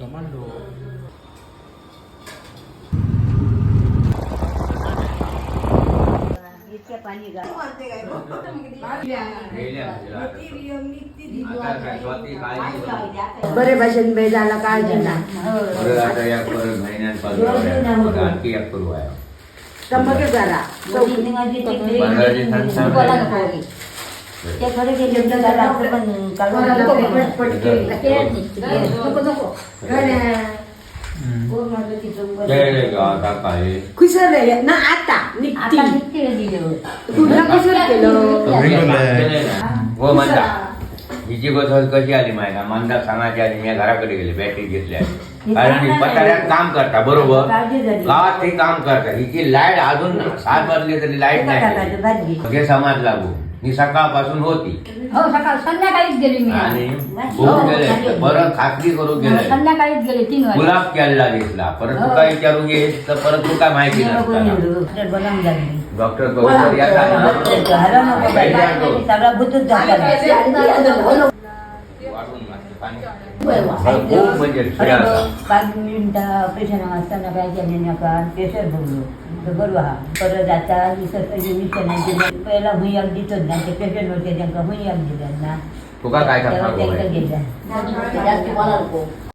Commando. बरे भाषण बे झाला काळजी ना. परत आता या परत महिन्यात 15 आणखी एक करू आहे. तंबाखू करा. 15 दिवसांनी सांगते. काय? खुशाल आहे ना आता निघती. तुला खुशाल केलं. हो मंदा, हिची गोष्ट कशी आली माहिती का? मंदा सांगायची आधी मी घराकडे गेले, बॅटरी घेतल्या, कारण ही पताऱ्यात काम करता बरोबर, गावात ते काम करता. हिची लाईट अजून 7 वाजले तरी लाईट नाही. हे समाज लागू मी सकाळपासून होती. हो, सकाळ संध्याकाळीच गेली मी. आणि होऊन गेले परत खात्री करून गेले. संध्याकाळीच गेले 3 वाजता. गुलाब केला दिसला परत तुका विचारू घे तर परत तुका माहिती नसताना डॉक्टर बरोबर या. सगळा भूतच झाला. खूप म्हणजे 5 मिनिटं ऑपरेशन असताना काय केलं नका, प्रेशर भरलो तर बरोबर हा. परत आता मिशन पहिला हुई दितच ना ते पेशंट होते, त्यांना हुई दिलं ना. तुका काय तेव्हा सांगू? त्यांका गेलं. जास्त बोला नको.